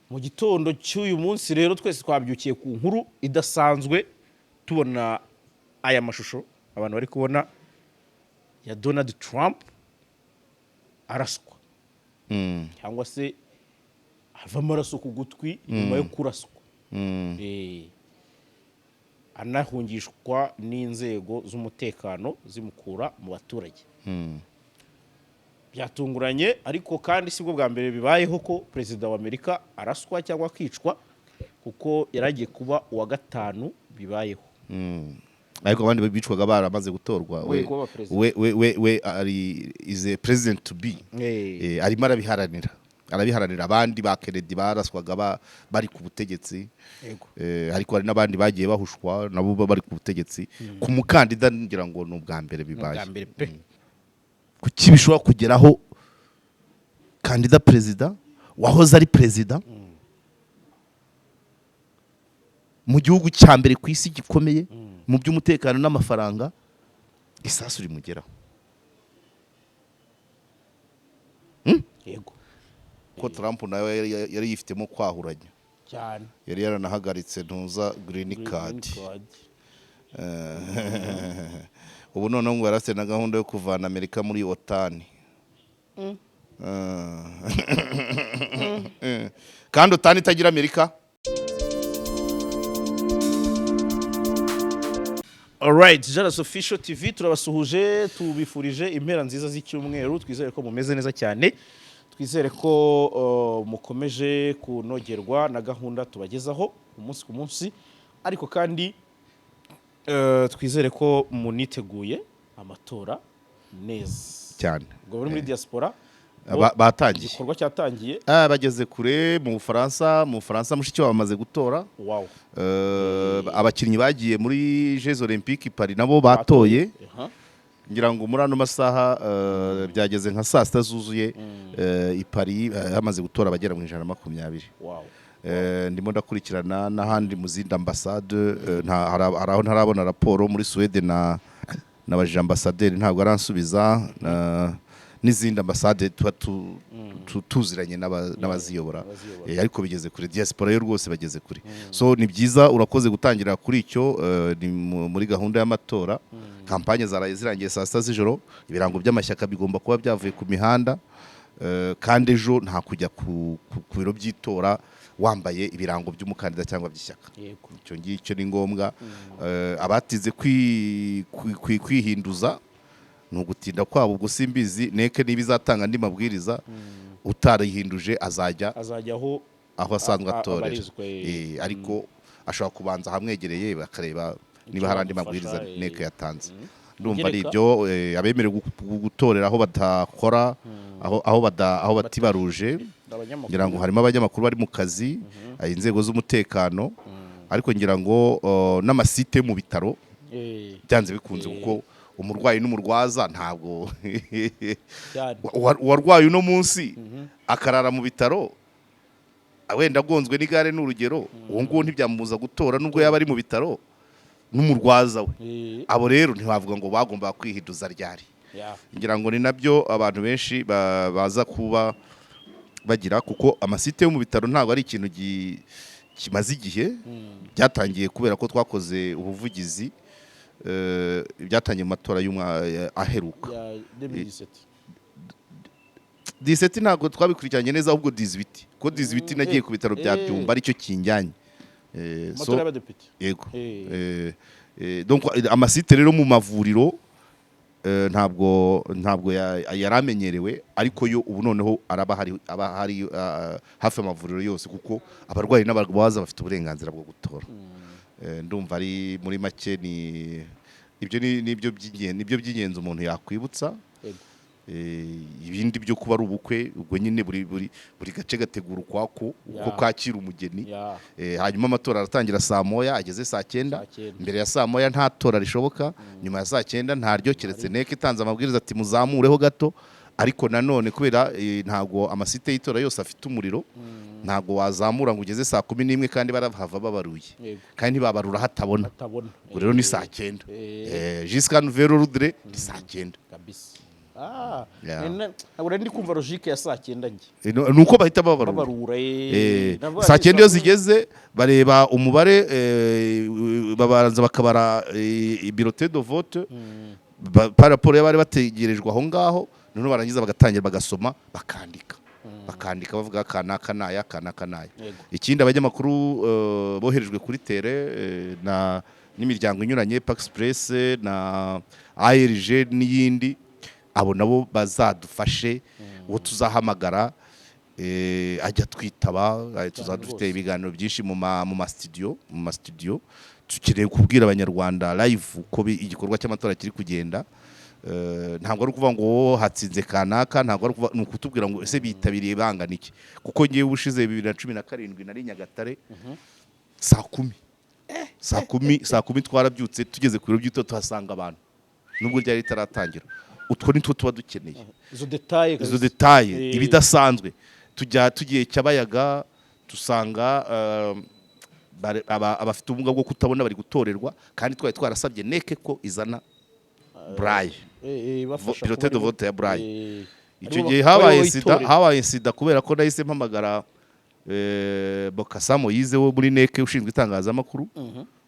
Mu gitondo cy'uyu munsi rero twese twabyukiye ku nkuru idasanzwe, tubona aya mashusho abantu bari kubona ya Donald Trump araswa cyangwa se ava amaraso ku gutwi nyuma yo kuraswa, anahungishwa n'inzego z'umutekano zimukura mu baturage. Byatunguranye, ariko kandi sibwo bwa mbere bibayeho ko perezida wa Amerika araswa cyangwa akicwa, kuko yari agiye kuba uwa gatanu bibayeho. Ariko abandi bicwaga baramaze gutorwa. We We kuba perezida. We ari is a president to be. Arimo arabiharanira. Abandi ba Kennedy baraswaga bari ku butegetsi. Ariko hari n'abandi bagiye bahushwa nabo bari ku butegetsi. Ku mukandida ngira ngo ni ubwa mbere Ni ubwa bibaye. mbere pe. Kuki bishobora kugeraho kandida perezida wahoze ari perezida mu gihugu cya mbere ku isi gikomeye mu by'umutekano n'amafaranga, isasu rimugeraho? Yego. Ko Trump nawe yari yifitemo kwahuranya. Cyane. Yari yaranahagaritse ntuza green card. Green card. Ubu noneho ngo yari afite na gahunda yo kuvana Amerika muri OTAN. Kandi OTAN itagira Amerika. Alright, Jalas Official TV turabasuhuje, tubifurije impera nziza z'icyumweru, twizere ko mumeze neza cyane, twizere ko mukomeje kunogerwa na gahunda tubagezaho umunsi ku munsi, ariko kandi twizere ko muniteguye amatora neza. Cyane. Ubwo bari muri diaspora bo, Batangiye. Igikorwa cyatangiye. Ah, bageze kure mu Bufaransa. Mu Bufaransa mushiki wabo bamaze gutora. Abakinnyi bagiye muri Jeux Olympiques Paris nabo batoye. Ngira ngo muri ano masaha byageze nka saa sita zuzuye, i Paris hamaze gutora abagera mu 120. Ndimo ndakurikirana n'ahandi mu zindi ambasade, hari aho ntarabona raporo. Muri Suwede na nabajije ambasaderi ntabwo aransubiza, n'izindi ambasade tuba tuziranye n'abaziyobora. N'abaziyobora. Ariko bigeze kure, diaspora yo rwose bageze kure. So ni byiza, urakoze gutangira kuri icyo. Ni muri gahunda y'amatora, kampanye zaraye zirangiye saa sita z'ijoro, ibirango by'amashyaka bigomba kuba byavuye ku mihanda, kandi ejo nta kujya ku biro by'itora wambaye ibirango by'umukandida cyangwa by'ishyaka. Icyo ngicyo ni ngombwa. Abatize kwihinduza ni ugutinda kwabo, ubwo simbizi neke niba izatanga andi mabwiriza. Utarihinduje azajya azajya aho aho asanzwe atorera. Abarizwa. Ariko ashobora kubanza ahamwegereye bakareba niba hari andi bamufasha, mabwiriza neke yatanze. Ndumva ari Ugereka. ibyo. Abemerewe gutorera aho badakora, aho batibaruje, abanyamakuru. Ngira ngo harimo abanyamakuru bari mu kazi, inzego z'umutekano, ariko ngira ngo n'amasite yo mu bitaro byanze bikunze, kuko umurwayi n'umurwaza ntabwo Cyane. Uwarwaye uno munsi akarara mu bitaro wenda agonzwe n'igare ni urugero, uwo nguwo ntibyamubuza gutora nubwo yaba ari mu bitaro n'umurwaza we. Abo rero ntibavuga ngo bagombaga kwihinduza ryari. Ngira ngo ni nabyo abantu benshi baza kuba bagira, kuko amasite yo mu bitaro ntabwo ari ikintu kimaze igihe. Byatangiye kubera ko twakoze ubuvugizi, byatangiye mu matora aheruka. Ya 2017. 17 ntabwo twabikurikiranye neza, ahubwo 18, kuko 18 nagiye ku bitaro bya Byumba aricyo kinjyanye. Amatora y'abadepite. Yego. Donc amasite rero mu mavuriro ntabwo yari amenyerewe, ariko yo ubu noneho araba hari, aba hari hafi amavuriro yose, kuko abarwayi n'abarwaza bafite uburenganzira bwo gutora. Ndumva ari muri make ni ibyo, nibyo by'ingenzi umuntu yakwibutsa. Ibindi byo kuba ari ubukwe, ubwo nyine buri gace gategura ukwako uko kakira umugeni. Hanyuma amatora aratangira saa moya ageze saa cyenda. Saa cyenda. Mbere ya saa moya nta tora rishoboka, nyuma ya saa cyenda ntaryo, keretse NEC itanze amabwiriza ati muzamureho gato. Ariko nanone kubera ntabwo amasite y'itora yose afite umuriro, ntabwo wazamura ngo ugeze saa 11 kandi barahava babaruye. Kandi ntibabarura hatabona. Atabona. Ubwo rero ni saa cyenda. Jusqu'à nouvel ordre ni saa cyenda. Kabisa. Ah, Yeah. ntabwo nari ndi kumva logique ya saa 9 njye. Ni uko bahita babarura. Babarura. Navuga Saa ati 9 iyo saa zigeze bareba umubare, babanza bakabara bulletin de vote par rapport y'abari bategerejwe aho ngaho. Noneho barangiza bagatangira bagasoma, bakandika bavuga kanaka naya, kanaka naya. Ikindi, abanyamakuru boherejwe kuri terrain na n'imiryango inyuranye, Pax Press na ARG n'iyindi, abo nabo bazadufashe. Uwo tuzahamagara ajya twitaba. Tuzaba dufite ibiganiro byinshi mu ma studio. Tukeneye kubwira Abanyarwanda live uko igikorwa cy'amatora kiri kugenda. Ntabwo ari ukuvuga ngo hatsinze kanaka, ntabwo ari ukuvuga, ni ukutubwira ngo ese bitabiriye bangana iki? Kuko ngewe ubushize 2017 nari Nyagatare saa 10, saa 10 twarabyutse, tugeze ku biro by'itora tuhasanga abantu nubwo ryari ritaratangira. Utwo nitwo tuba dukeneye. Izo détails. Izo détails. Ibidasanzwe, tujya tugiye Cyabayaga dusanga abafite ubumuga bwo kutabona bari gutorerwa, kandi twari twarasabye NEC ko izana braille, bafasha bulletin de kuba vote ya braille. Icyo aribo gihe aribo habaye sida. bitorera. Habaye sida kubera ko nahise mpamagara Bokasa Moyize wo muri NEC ushinzwe itangazamakuru,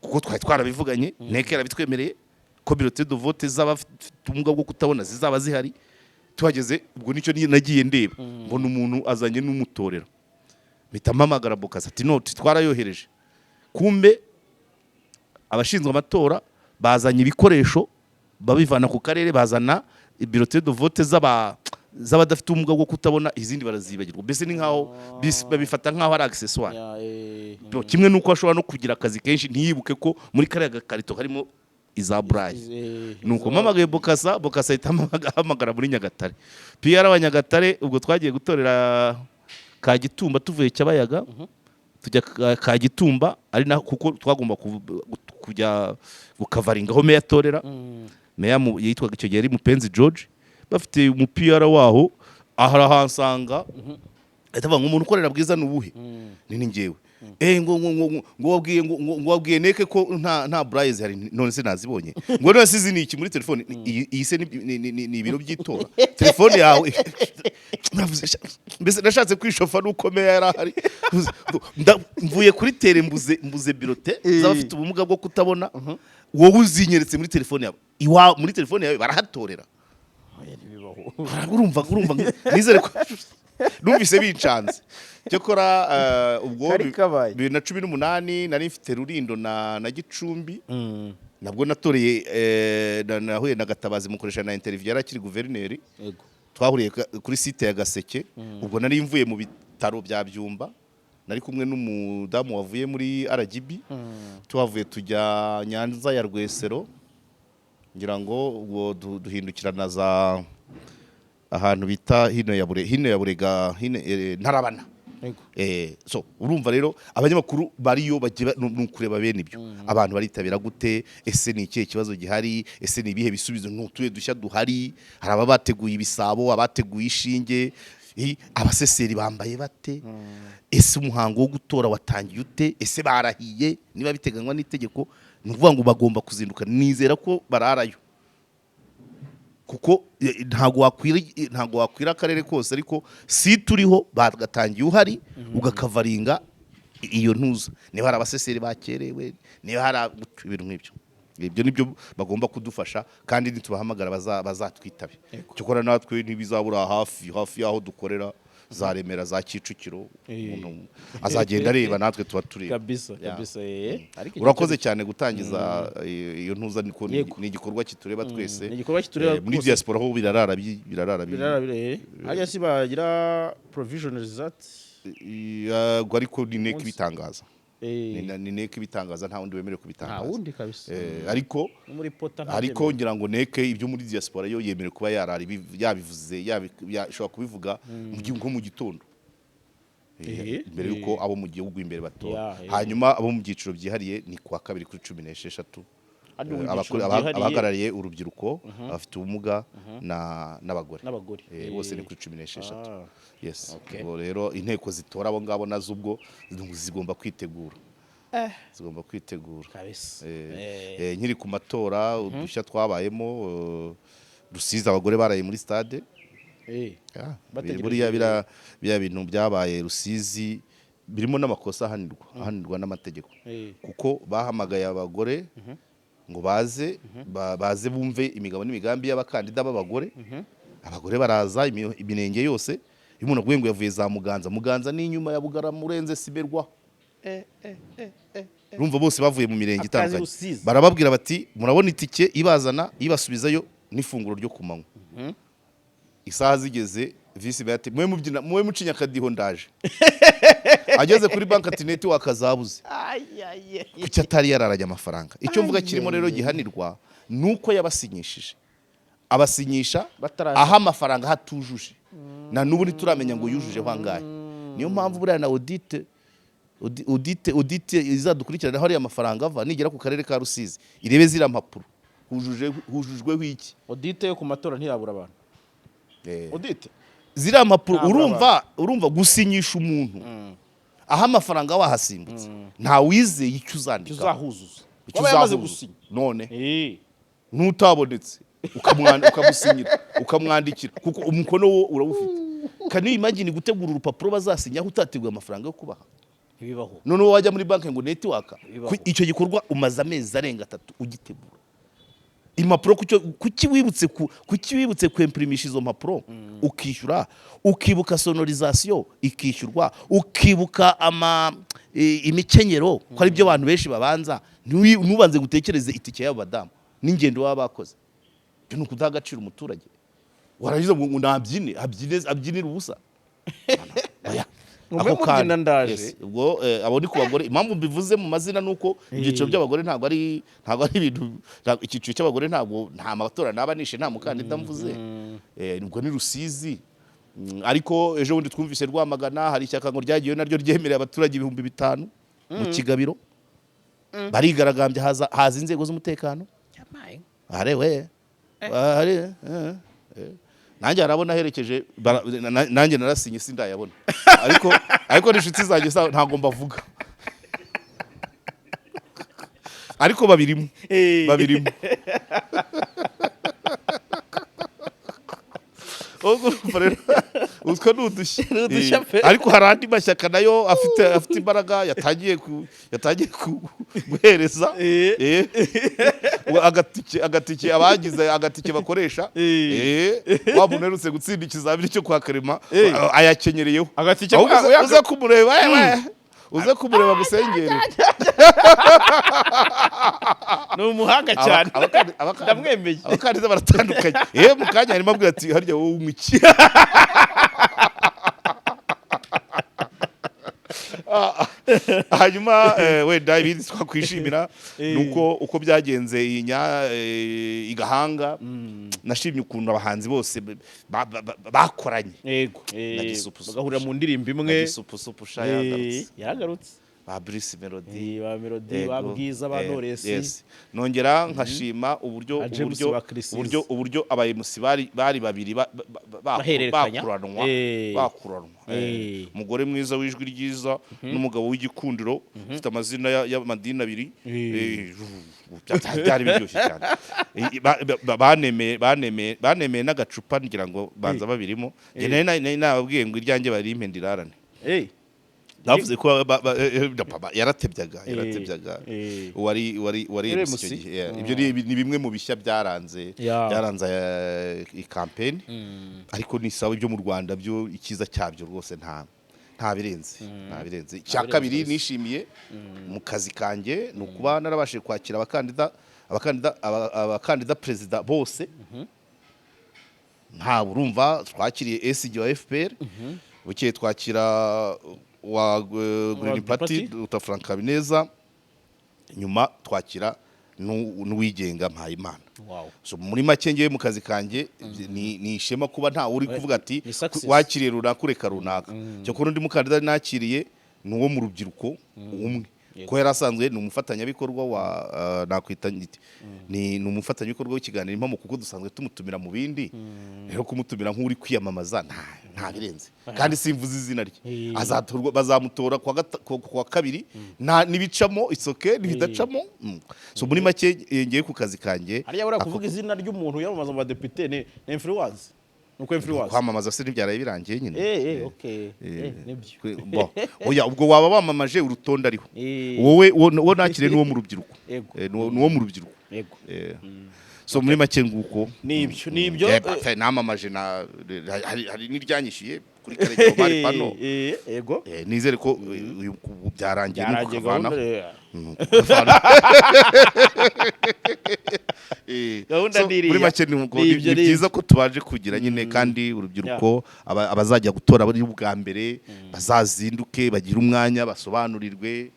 kuko twari twarabivuganye, NEC yarabitwemereye ko bulletin de vote z'abafite ubumuga bwo kutabona zizaba zihari. Tuhageze ubwo nicyo nagiye ndeba, mbona umuntu azanye n'umutorero, mpita mpamagara Bokasa ati: "No, twarayohereje." Kumbe abashinzwe amatora bazanye ibikoresho babivana ku karere, bazana bulletin de vote z'abadafite ubumuga bwo kutabona, izindi barazibagirwa. Mbese ni nkaho babifata nkaho ari accessoire. Kimwe n'uko ashobora no kugira akazi kenshi ntiyibuke ko muri kariya gakarito harimo iza braille. Nuko mpamagaye Bokasa, Bokasa ahita ahamagara muri Nyagatare, PR wa Nyagatare. Ubwo twagiye gutorera Kagitumba, tuvuye Cyabayaga tujya Kagitumba, ari na kuko twagomba kujya gukavaringa aho meya atorera. Meya yitwaga icyo gihe ari Mupenzi George, bafite umupira waho arahansanga, ahita avuga ngo: "Umuntu ukorera Bwiza ni uwuhe?" Ni njyewe. Ngo wabwiye ngo wabwiye NEC ko nta braille zihari, none se nazibonye? Ngo none se izi ni iki muri telefone? Iyi se ni ibiro by'itora, telefone yawe? Navuze, mbese nashatse kwishofa nuko meya yari ahari. Mvuye kuri terrain, mbuze bulletin z'abafite ubumuga bwo kutabona, wowe uzinyeretse muri telefone yawe. Iwa muri telefone yawe barahatorera? Oya, ntibibaho. Urumva nizere ko numvise bincanze. Cyakora ubwo Kari kabaye. 2018 nari mfite Rurindo na Gicumbi. Nabwo natoreye, nahuye na Gatabazi, mukoresha na interview, yari akiri guverineri. Twahuriye kuri site ya Gaseke. Ubwo nari mvuye mu bitaro bya Byumba, nari kumwe n'umudamu wavuye muri RGB. Tuhavuye tujya Nyanza ya Rwesero, ngira ngo ubwo duhindukirana za ahantu bita hino ya Burega, hino Ntarabana. So urumva rero abanyamakuru bariyo bagiye ni ukureba bene ibyo, abantu baritabira gute, ese ni ikihe kibazo gihari, ese ni ibihe bisubizo, ni utuye dushya duhari, hari ababa bateguye ibisabo, abateguye ishinge, abaseseri bambaye bate, ese umuhango wo gutora watangiye ute, ese barahiye niba biteganywa n'itegeko. Ni ukuvuga ngo bagomba kuzinduka, nizera ko bararayo, kuko ntabwo wakwira akarere kose, ariko si turiho bagatangiye uhari ugakavaringa iyo ntuza, niba hari abaseseri bakerewe, niba hari ibintu nk'ibyo. Ibyo nibyo bagomba kudufasha, kandi nitubahamagara bazatwitabe. Cyokora natwe ntibizabura hafi hafi y'aho dukorera, za Remera, za Kicukiro, umuntu azagenda areba, natwe tuba tureba. Kabisa. Yeah. Kabisa. Ariko icyo Urakoze cyane gutangiza iyo ntuza, niko ni igikorwa kitureba twese. Ni igikorwa kitureba Muri rwose. diaspora ho birarara Birara harya si bagira provisional result? Yego, ariko ni NEC Munsi. ibitangaza. Ni NEC ibitangaza, nta wundi wemerewe Nta kubitangaza. wundi kabisa. Ariko No muri pota nta ariko byemewe. ngira ngo NEC ibyo muri diaspora yo yemerewe kuba yarara yabivuze, ishobora kubivuga nko mu gitondo, mbere yuko abo mu gihugu imbere batora. Hanyuma abo mu byiciro byihariye ni kuwa kabiri kuri 16. Hano mu byiciro byihariye- Abahagarariye urubyiruko, abafite ubumuga n'abagore. N'abagore. Bose ni kuri 16. Yes. Okay. Ubwo rero inteko zitora abo ngabo nazo ubwo zigomba kwitegura, zigomba kwitegura. Kabisa. Nkiri ku matora, udushya twabayemo, Rusizi abagore baraye muri stade. Bategereje- Buriya biriya bintu byabaye Rusizi birimo n'amakosa ahanirwa n'amategeko, kuko bahamagaye abagore ngo baze baze bumve imigabo n'imigambi y'abakandida b'abagore. Abagore baraza imirenge yose. Iyo umuntu akubwiye ngo yavuye za Muganza, Muganza ni inyuma ya Bugarama, urenze Siberwa. Urumva bose bavuye mu mirenge Akazi itandukanye. Rusizi. Barababwira bati: "Murabona itike ibazana, ibasubizayo n'ifunguro ryo ku manywa." Isaha zigeze, visi meya ati: "Mwe mubyina, mwe mucinya akadiho, ndaje." Ageze kuri banki ati: "Network zabuze." Kuki atari yararanye amafaranga? Icyo mvuga kirimo rero gihanirwa ni uko yabasinyishije, abasinyisha Bataraza. aho amafaranga hatujuje. Na n'ubu ntituramenya ngo yujujeho angahe. Niyo mpamvu buriya na audit izadukurikirana aho ariya mafaranga ava, nigera ku karere ka Rusizi irebe ziriya mpapuro, hujujweho iki. Audit yo ku matora ntiyabura abantu. Audit. Ziriya mpapuro. Ntabwo. Urumva gusinyisha umuntu aho amafaranga wahasimbutse, ntawizeye icyo uzandika, uzahuzuza. Icyo Waba yamaze uzahuza. gusinya. None n'utabonetse ukamusinyira, ukamwandikira, kuko umukono wo urawufite. Can you imagine gutegura urupapuro bazasinyaho utateguye amafaranga yo kubaha? Ntibibaho. Noneho wajya muri banki ngo network. Bibaho. Icyo gikorwa umaze amezi arenga 3 ugitegura impapuro. Kuki wibutse kwemprimisha izo mpapuro, ukishyura, ukibuka sonorisation ikishyurwa, ukibuka imikenyero, ko ari byo abantu benshi babanza, ntubanze gutekereze itike y'abo badamu n'ingendo baba bakoze? Ibyo ni ukudaha agaciro umuturage. Warangiza ngo nabyine, abyine, abyinire ubusa. Oya. Ngo Ako mbe mubyina kanya. ndaje. Yes. Ubwo abo ni ku bagore. Impamvu mbivuze mu mazina ni uko ibyiciro by'abagore ntabwo ari ibintu, icyiciro cy'abagore ntabwo nta matora naba nishe, nta mukandida mvuze. Ubwo ni Rusizi. Ariko ejo bundi twumvise Rwamagana hari ishyaka ngo ryagiyeyo naryo ryemereye abaturage 5000 mu Kigabiro, barigaragambya, haza inzego z'umutekano. Arewe are nanjye harabona aherekeje nanjye narasinye, sindayabona, ariko n'inshuti zanjye ntabwo mbavuga, ariko babirimo. Babirimo. Ubwo urumva rero utwo ni udushya. Ni udushya pe. Ariko hari andi mashyaka nayo afite imbaraga yatangiye guhereza agatike abagize agatike bakoresha. Wa muntu uherutse gutsinda ikizamini cyo kwa Karema ayakenyereyeho. Agatike. Ahubwo uze kumureba, uze kumureba gusengere. Ni umuhanga cyane. Ndamwemeye. Abakandida baratandukanye. Mu kanya harimo abwira ati: "Harya wowe unywa iki?" Hanyuma wenda ibindi twakwishimira ni uko byagenze iyi i Gahanga. Nashimye ukuntu abahanzi bose bakoranye. Yego. Na Gisupusupu. Bagahurira mu ndirimbo imwe. Gisupusupu sha yagarutse. Yaragarutse. Ba Bruce Melody. Ba Melody, ba Yego. Bwiza, ba Knowless. Yes. Nongera nkashima uburyo Ba James, uburyo ba Chris. uburyo aba MC bari babiri Bahererekanya. bakuranwa. Bakuranwa. Umugore mwiza w'ijwi ryiza n'umugabo w'igikundiro ufite amazina y'amadini abiri. Byari biryoshye cyane. Banemeye n'agacupa, ngira ngo banza babirimo. Njye nari nababwiye ngo iryanjye barimpe ndirarane. Navuze ko yaratebyaga, yaratebyaga. Wari Yari MC icyo MC? gihe. Yeah. Ibyo ni bimwe mu bishya byaranze byaranze iyi campaign. Ariko ni sawa, ibyo mu Rwanda byo icyiza cyabyo rwose nta birenze. Icya Birenze kabiri kabisa. nishimiye mu kazi kanjye ni ukuba narabashije kwakira abakandida perezida bose. Nta urumva twakiriye SG wa FPR, bukeye twakira wa Green Green Party, Party. Dr Frank Habineza, nyuma twakira n'uwigenga Mpayimana. So muri make, ngewe mu kazi kanjye ni ishema kuba ntawe uri kuvuga ati Ni success. wakiriye runaka, ureka runaka. Cyakora undi mukandida nakiriye ni uwo mu rubyiruko umwe. Yego. Ko yari asanzwe ni umufatanyabikorwa wa nakwita ni umufatanyabikorwa w'ikiganiro Impamo, kuko dusanzwe tumutumira mu bindi. Rero kumutumira nk'uri kwiyamamaza nta birenze, kandi simvuze izina rye. Azatorwa, bazamutora kuwa kabiri, nta nibicamo, it's okay, nibidacamo. So muri make, ngiye ku kazi kanjye. Hariya buriya kuvuga izina ry'umuntu wiyamamaza mu badepite ni influence, ni uko influence. Kwamamaza se ntibyaraye birangiye nyine? Okay. Nibyo. Bon. Oya, ubwo waba wamamaje urutonde ariho. Wowe uwo nakire ni uwo mu rubyiruko. Ni uwo mu rubyiruko. So muri make nguko. Nibyo, nibyo. Namamaje na hari n'iryanyishyuye kuri Karegeya Omar Pano. Yego. Nizere ko uyu ubu byarangiye nuko Byarangiye gahunda. kavanaho. Kavanaho. Gahunda So, ni iriya. muri make ni uko, Ni ibyo, ni ni byiza ko tubanje kugira nyine, kandi urubyiruko abazajya gutora bari ubwa mbere bazazinduke, bagire umwanya basobanurirwe,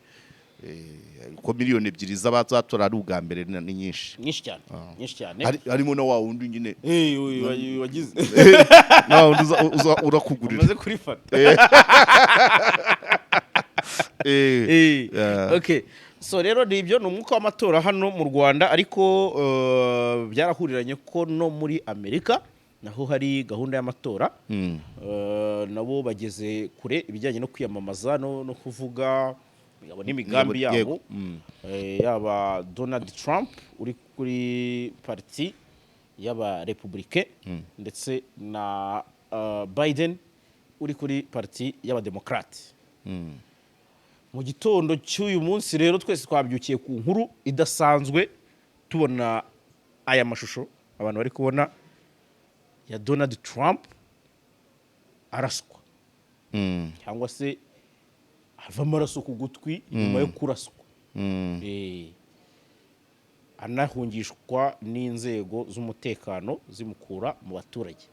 ko 2 miliyoni z'abazatora ari ubwa mbere ni nyinshi. Nyinshi cyane, nyinshi cyane. Harimo na wa wundi nyine Uyu wagize na wa wundi uza urakugurira. Umaze kurifata. Okay, so rero ni ibyo, ni umwuka w'amatora hano mu Rwanda, ariko byarahuriranye ko no muri Amerika naho hari gahunda y'amatora. Nabo bageze kure ibijyanye no kwiyamamaza no kuvuga imigabo n'imigambi yabo. Yaba Donald Trump uri kuri parti y'abarepublike ndetse na Biden uri kuri parti y'abademokarate. Mu gitondo cy'uyu munsi rero twese twabyukiye ku nkuru idasanzwe, tubona aya mashusho abantu bari kubona ya Donald Trump araswa cyangwa se ava amaraso ku gutwi nyuma yo kuraswa. Anahungishwa n'inzego z'umutekano zimukura mu baturage.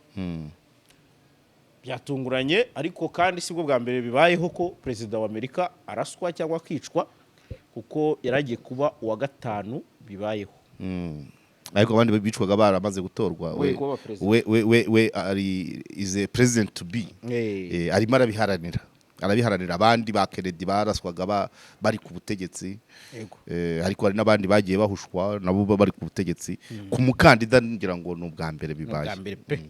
Byatunguranye, ariko kandi sibwo bwa mbere bibayeho ko perezida wa Amerika araswa cyangwa akicwa, kuko yari agiye kuba uwa gatanu bibayeho. Ariko abandi bicwaga baramaze gutorwa. We kuba perezida. We ari is a president to be. Arimo arabiharanira. Abandi ba Kennedy baraswaga bari ku butegetsi. Ariko hari n'abandi bagiye bahushwa nabo bari ku butegetsi. Ku mukandida ngira ngo ni ubwa mbere bibaye. Bwa mbere pe.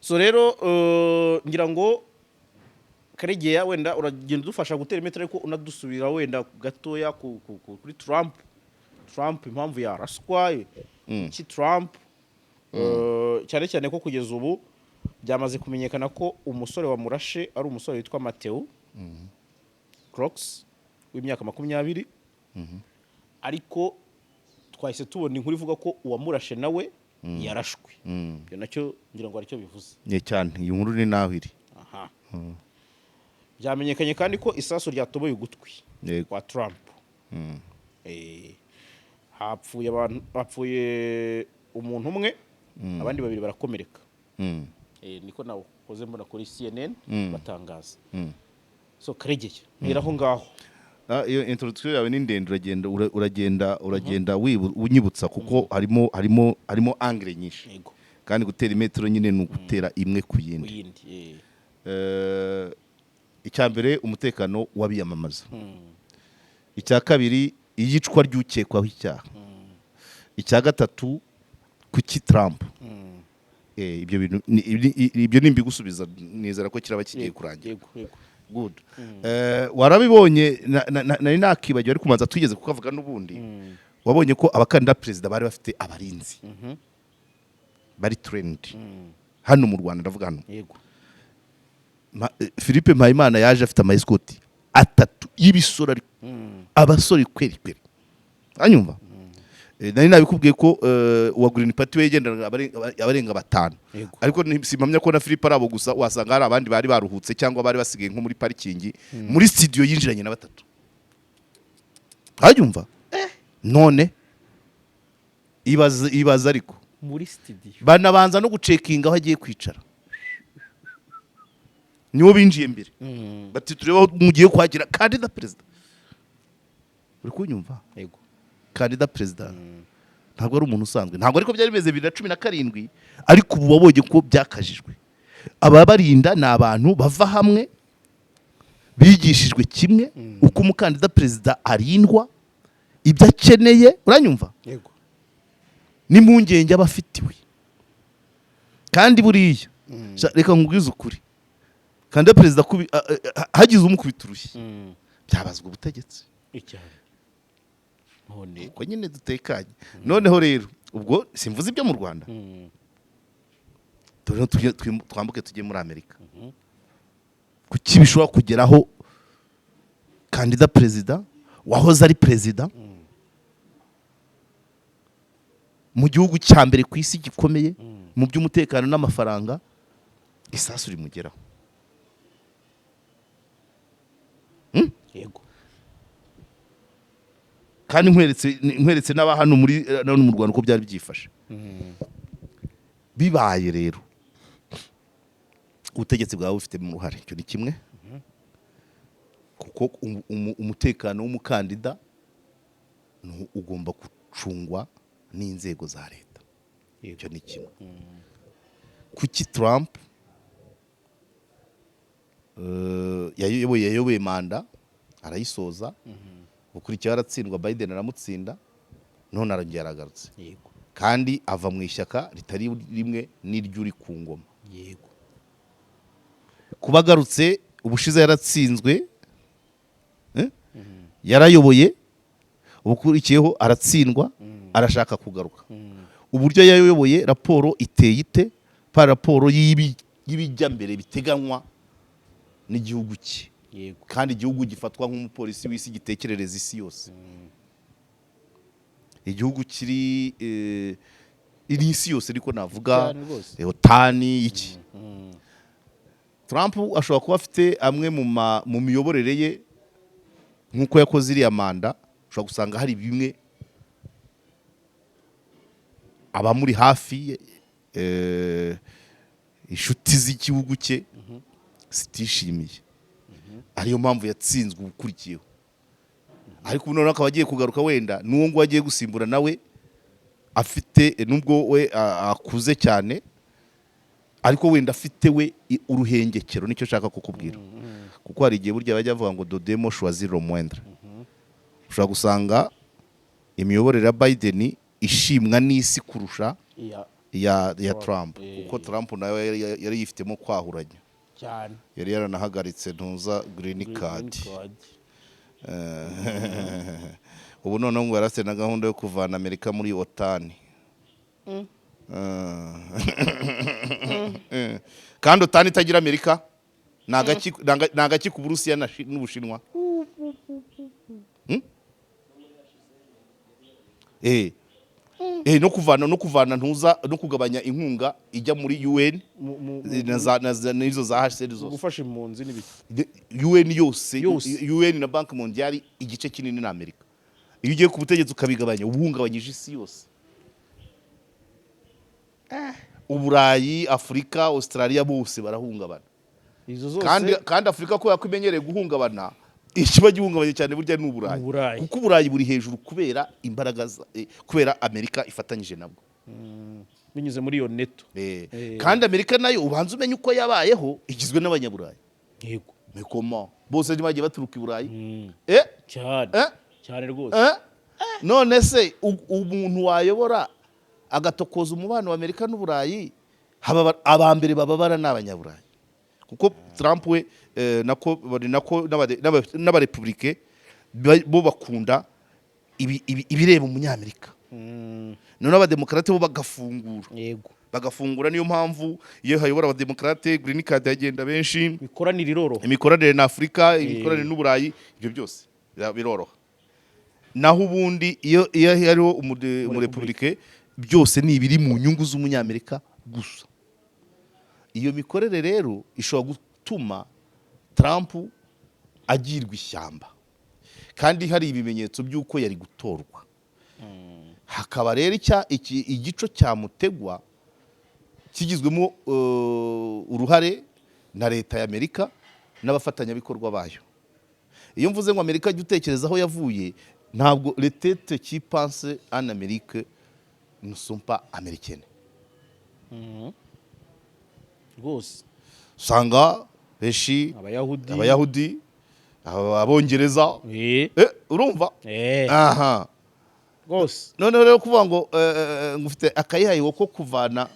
So rero ngira ngo Karegeya wenda uragenda udufasha gutera imetero, ariko unadusubira wenda gatoya kuri Trump, impamvu yaraswa iki Trump, cyane cyane ko kugeza ubu byamaze kumenyekana ko umusore wamurashe ari umusore witwa Matthew Crooks w'imyaka 20, ariko twahise tubona inkuru ivuga ko uwamurashe nawe yarashwe. Ibyo nacyo ngira ngo aricyo bivuze. Ni cyane, iyi nkuru ni naho iri. Aha byamenyekanye kandi ko isasu ryatoboye ugutwi kwa Trump. Hapfuye abantu, hapfuye umuntu umwe, abandi babiri barakomereka. Niko nakoze mbona kuri CNN batangaza. So Karegeye, mpera aho ngaho. Iyo introduction yawe ni ndende, uragenda uragenda unyibutsa, kuko harimo angle nyinshi. Kandi gutera imetero nyine ni ugutera imwe ku Ku yindi. yindi. Icya mbere, umutekano w'abiyamamaza. Icya kabiri, iyicwa ry'ukekwaho icyaha. Icya gatatu, kuki Trump? Ibyo bintu ibyo nimbigusubiza nizera ko kiraba kigiye kurangira. yego yego Good. Warabibonye, nari nakibagiwe, ariko umanza twigeze kukavuga n'ubundi. Wabonye ko abakandida perezida bari bafite abarinzi bari trained hano mu Rwanda, ndavuga hano. Philippe Mpayimana yaje afite ama escort atatu y'ibisore, ariko abasore kweri kweri, anyumva. Nari nabikubwiye ko uwa Green Party we yagendanaga abarenga batanu. Ariko simpamya ko na Philippe ari abo gusa, wasanga hari abandi bari baruhutse cyangwa bari basigaye nko muri parikingi. Muri studio yinjiranye na batatu, hanyumva. None ibaza, ibaza ariko. Muri studio. Banabanza no gucekinga aho agiye kwicara, niwo binjiye mbere, bati turebe aho mugiye kwakira kandida perezida. Uri kunyumva? Yego. Kandida perezida ntabwo ari umuntu usanzwe, ntabwo ariko byari bimeze 2017, ariko ubu wabonye ko byakajijwe. Ababarinda ni abantu bava hamwe. Bigishijwe kimwe uko umukandida perezida arindwa, ibyo akeneye, uranyumva? Yego. N'impungenge aba afitiwe. Kandi buriya, reka nkubwize ukuri, kandida perezida hagize umukubita urushyi, byabazwa ubutegetsi. Cyane none. Uko nyine dutekanye. Noneho rero ubwo simvuze ibyo mu Rwanda. Dore twambuke tujye muri Amerika. Kuki bishobora kugeraho kandida perezida wahoze ari perezida mu gihugu cya mbere ku isi gikomeye mu by'umutekano n'amafaranga, isasu rimugeraho? Yego. Kandi nkweretse n'aba hano muri hano mu Rwanda uko byari byifashe. Bibaye rero, ubutegetsi bwaba bufitemo uruhare, icyo ni kimwe, kuko umutekano w'umukandida ugomba gucungwa n'inzego za leta. Icyo ni kimwe. Kuki Trump yayoboye manda arayisoza, ukurikiyeho aratsindwa, Biden aramutsinda, none arongera aragarutse? Kandi ava mu ishyaka ritari rimwe n'iry'uri ku ngoma. Kuba agarutse, ubushize yaratsinzwe, eh? Yarayoboye, ubukurikiyeho aratsindwa, arashaka kugaruka. Uburyo yayoboye, raporo iteye ite par rapport y'ibijya mbere biteganywa n'igihugu cye? Kandi igihugu gifatwa nk'umupolisi w'isi, gitekerereza isi yose, igihugu kiri iri isi yose, ariko navuga Cyane rwose. OTAN iki. Trump ashobora kuba afite amwe mu miyoborere ye, nk'uko yakoze iriya manda, ushobora gusanga hari bimwe abamuri hafi, inshuti z'igihugu cye zitishimiye, ariyo mpamvu yatsinzwe ubukurikiyeho. Ariko ubu noneho akaba agiye kugaruka, wenda n'uwo nguwo agiye gusimbura nawe afite, nubwo we akuze cyane, ariko wenda afite we uruhengekero. Nicyo nshaka kukubwira, kuko hari igihe burya bajya bavuga ngo dodemo choisir le moindre. Ushobora gusanga imiyoborere ya Biden ishimwa n'isi kurusha iya Trump, kuko Trump nawe yari yifitemo kwahuranya. Yari yaranahagaritse ntuza green card. Green card. Ubu noneho ngo yarafite na gahunda yo kuvana Amerika muri OTAN. Kandi OTAN itagira Amerika ni agaki ku Burusiya n'Ubushinwa? No kuvana ntuza, no kugabanya inkunga ijya muri UN n'izo za HCR zose. Gufasha impunzi n'ibiki. UN yose. Yose. UN na Banque mondiale, igice kinini ni Amerika. Iyo ugiye ku butegetsi ukabigabanya, uba uhungabanyije isi yose, Uburayi, Afurika, Australia, bose barahungabana. Izo zose. Kandi Afurika, kubera ko imenyereye guhungabana, ikiba gihungabanye cyane burya ni Uburayi. Uburayi. Kuko Uburayi buri hejuru kubera imbaraga kubera Amerika ifatanyije nabwo. Binyuze muri iyo NATO. Kandi Amerika nayo, ubanza umenye uko yabayeho, igizwe n'Abanyaburayi. Mais comment? Bose ntibagiye baturuka i Burayi? Cyane. Eh? Cyane rwose. Eh? None se umuntu wayobora agatokoza umubano wa Amerika n'Uburayi, aba mbere bababara ni Abanyaburayi, kuko Trump we nako bari nako n'abarepublike bo bakunda ibireba Umunyamerika, noneho Abademokarate bo bagafungura. Bagafungura. Niyo mpamvu iyo hayobora Abademokarate, green card yagenda benshi. Imikoranire iroroha. Imikoranire na Afurika, imikoranire n'Uburayi, ibyo byose biroroha. Naho ubundi iyo hariho umurepubulike, byose ni ibiri mu nyungu z'Umunyamerika gusa. Iyo mikorere rero ishobora gutuma Trump agirwa ishyamba, kandi hari ibimenyetso by'uko yari gutorwa. Hakaba rero igico cyamutegwa kigizwemo uruhare na leta ya Amerika n'abafatanyabikorwa bayo. Iyo mvuze ngo Amerika, jya utekereza aho yavuye. Ntabwo les têtes qui pensent en Amérique ne sont pas américaines. Rwose. Usanga benshi Abayahudi. Abayahudi. Abongereza. Urumva? Aha. Rwose. Noneho rero kuvuga ngo ngo ufite akayihayiho ko kuvana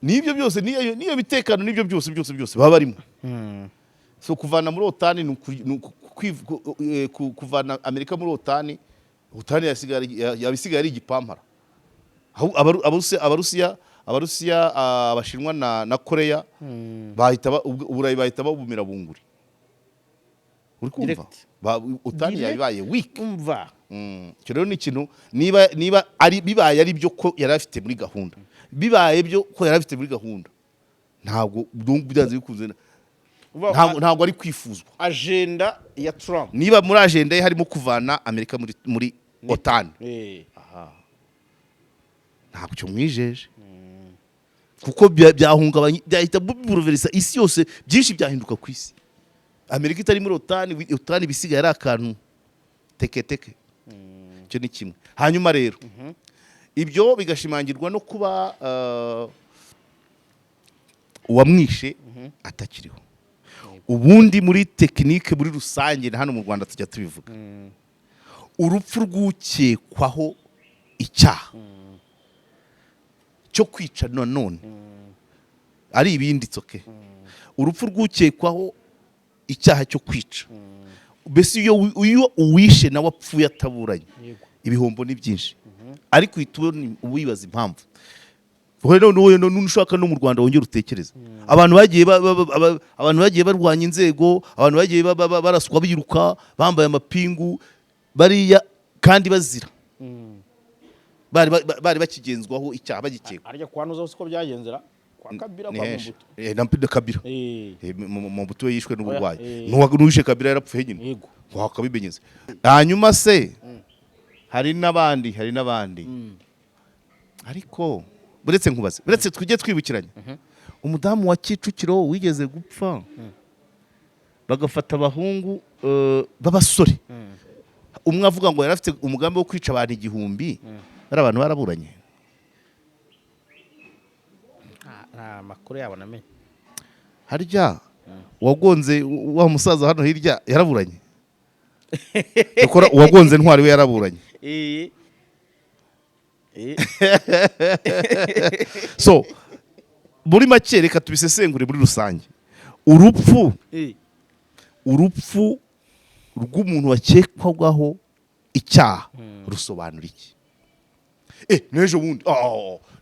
n'ibyo byose, n'iyo bitekano, n'ibyo byose byose byose baba barimo. So kuvana muri OTAN ni kuvana Amerika muri OTAN, OTAN yaba isigaye ari igipampara. Aho Abarusiya, Abashinwa na Koreya bahita Uburayi bahita babumira bunguri. Uri kumva? Direct. OTAN Direct. yabaye weak. Umva. Icyo rero ni ikintu niba ari bibaye ari byo ko yari afite muri gahunda, bibaye byo ko yari afite muri gahunda, ntabwo byanze bikunze ntabwo ari kwifuzwa. Agenda ya Trump. Niba muri agenda ye harimo kuvana Amerika muri OTAN, ntabwo cyo mwijeje, kuko byahungabanya, byahita bouleversa isi yose. Byinshi byahinduka ku isi Amerika itari muri OTAN. OTAN bisigaye ari akantu teke teke. Icyo ni kimwe. Hanyuma rero ibyo bigashimangirwa no kuba uwamwishe atakiriho. Ubundi muri tekinike muri rusange, na hano mu Rwanda tujya tubivuga, urupfu rw'ukekwaho icyaha cyo kwica, nanone ari ibindi tsoke, urupfu rw'ukekwaho icyaha cyo kwica, mbese iyo uwishe nawe apfuye ataburanye, ibihombo ni byinshi. Ariko uhita ubona, wibaza impamvu. Wowe none ushaka no mu Rwanda wongere utekereze abantu bagiye abantu bagiye barwanya inzego, abantu bagiye baraswa biruka bambaye amapingu bariya kandi bazira bari bakigenzwaho icyaha, bagikekwa. Arya kwa nuza siko byagenzera kwa Kabila, Ni kwa henshi. Mobutu. Na Kabila. Mobutu we yishwe n'uburwayi. N'uwishe Kabila yarapfuye nyine. Wakabimenyeze. Hanyuma se hari n'abandi, hari n'abandi. Ariko buretse nkubaze, buretse tujye twibukiranya umudamu wa Kicukiro wigeze gupfa, bagafata abahungu b'abasore, umwe avuga ngo yari afite umugambi wo kwica abantu 1000. Bari abantu baraburanye. Nta makuru yabo namenye. Harya uwagonze wa musaza hano hirya yaraburanye? Cyakora uwagonze Ntwari we yaraburanye. So muri make, reka tubisesengure muri rusange. Urupfu urupfu rw'umuntu wakekwagaho icyaha rusobanura iki? N'ejo bundi,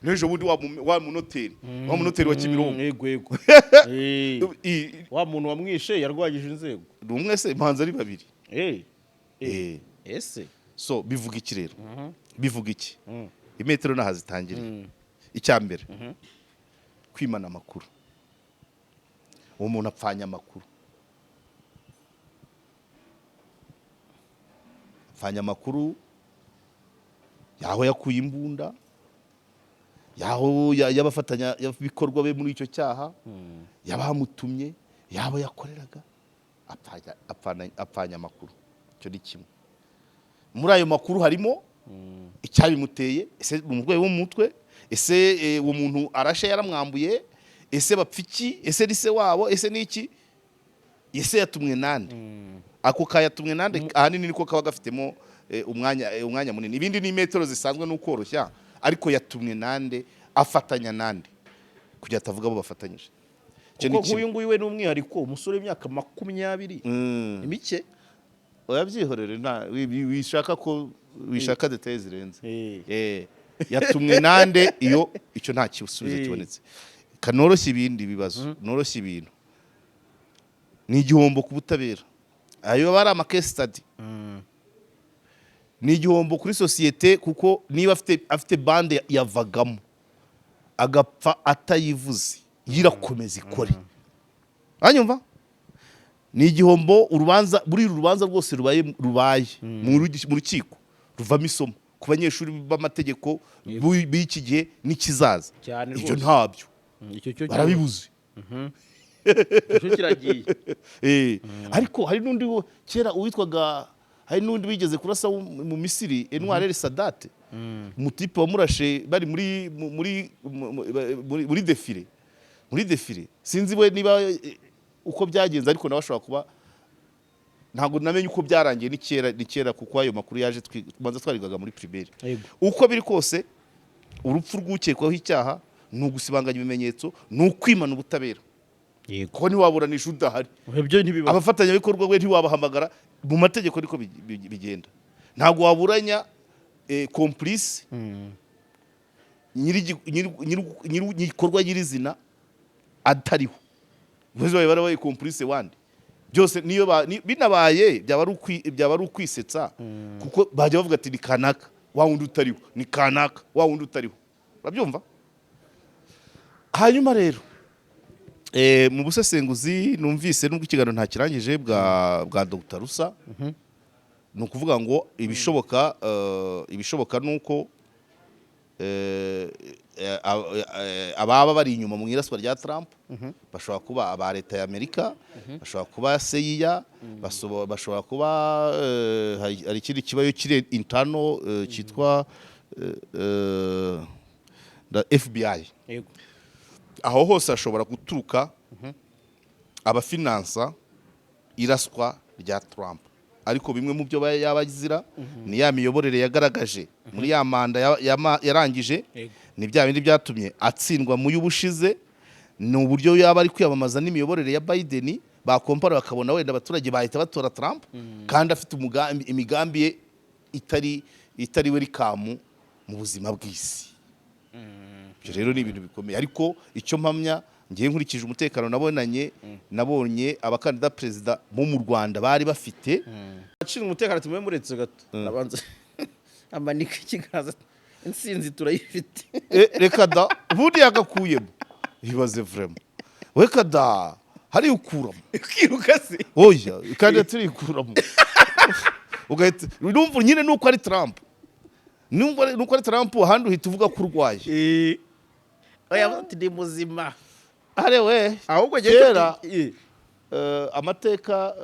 n'ejo bundi wa munoteri wa Kimironko. Yego yego. Wa muntu wamwishe yarwanyije inzego. Ni umwe se? Mpanze ari babiri. Ese? So bivuga iki rero? Bivuga iki? Imetero naho zitangiriye. Icya mbere, kwimana amakuru. Uwo muntu apfanya amakuru, apfanya amakuru yaho yakuye imbunda, yaho y'abafatanyabikorwa be muri icyo cyaha, yabamutumye, yabo yakoreraga. Apfanya amakuru. Icyo ni kimwe. Muri ayo makuru harimo icyabimuteye. Ese ni umurwayi wo mu mutwe? Ese uwo muntu arashe yaramwambuye? Ese bapfa iki? Ese ni se wabo? Ese ni iki? Ese yatumwe nande? Ako kayatumwe nande ahanini niko kaba gafitemo umwanya munini. Ibindi ni metero zisanzwe n'ukoroshya. Ariko yatumwe nande, afatanya nande, kugira atavuga abo bafatanyije. Icyo ni Kuko kimwe. nk'uyu nguyu we ni umwihariko, umusore w'imyaka 20, ni mike. Oya, byihorere, nta wishaka ko wishaka détails zirenze. Yatumwe nande? Iyo icyo nta kisubizo kibonetse, kanoroshya ibindi bibazo, noroshya ibintu. Ni igihombo ku butabera. Ayo aba ari ama case study. Ni igihombo kuri sosiyete, kuko niba afite bande yavagamo agapfa atayivuze, yirakomeza ikore. Hanyuma ni igihombo. Urubanza, buri rubanza rwose rubaye mu rukiko ruvamo isomo ku banyeshuri b'amategeko b'iki gihe n'ikizaza. Cyane Ibyo rwose. ntabyo Icyo cyo barabibuze. Icyo kiragiye. Ariko hari n'undi kera uwitwaga, hari n'undi wigeze kurasa mu Misiri, Anwar El Sadat, umutipe wamurashe bari muri mu- muri mu- muri muri défilé, muri défilé. Sinzi we niba uko byagenze, ariko nawe ashobora kuba Ntabwo namenye uko byarangiye. Ni kera, ni kera, kuko ayo makuru yaje tubanza twarigaga muri primaire. Uko biri kose, urupfu rw'ukekwaho icyaha ni ugusibanganya ibimenyetso, ni ukwimana ubutabera, kuko ntiwaburanisha udahari. Ibyo ntibibaho. Abafatanyabikorwa we ntiwabahamagara. Mu mategeko niko bigenda. Ntabwo waburanya complice, nyiri igikorwa nyirizina atariho. Bose babaye barabaye complice wandi byose. Niyo binabaye byaba ari ukwisetsa, kuko bajya bavuga ati: "Ni kanaka wa wundi utariho, ni kanaka wa wundi utariho." Urabyumva? Hanyuma rero mu busesenguzi numvise, nubwo ikiganiro ntakirangije, bwa Dr Rusa, ni ukuvuga ngo ibishoboka ni uko ababa bari inyuma mu iraswa rya Trump bashobora kuba aba leta ya Amerika, bashobora kuba CIA, bashobora kuba hari ikindi kibayo kiri internal cyitwa FBI. Aho hose hashobora guturuka abafinansa iraswa rya Trump. Ariko bimwe mu byo yaba azira ni ya miyoborere yagaragaje muri ya manda yarangije, ni bya bindi byatumye atsindwa mu y'ubushize, ni uburyo yaba ari kwiyamamaza n'imiyoborere ya Biden, bakompara bakabona wenda abaturage bahita batora Trump kandi afite umugambi, imigambi ye itari welcome mu buzima bw'isi. Ibyo rero ni ibintu bikomeye. Ariko icyo mpamya ngiye, nkurikije umutekano nabonye abakandida perezida bo mu Rwanda bari bafite. Ashinzwe umutekano ati: "Mube muretse gato." Abanza amanika ikiganza: "Intsinzi turayifite." Reka da, ubundi yagakuyemo. Ibaze vraiment, reka da, hariya ukuramo. Ukiruka se? Oya, kandi turikuramo, ugahita numva nyine nuko ari Trump, numva nuko ari Trump. Ahandi uhita uvuga ko urwaye. Oya, ati: "Ndi muzima." Arewe. Ahubwo njye Kera amateka,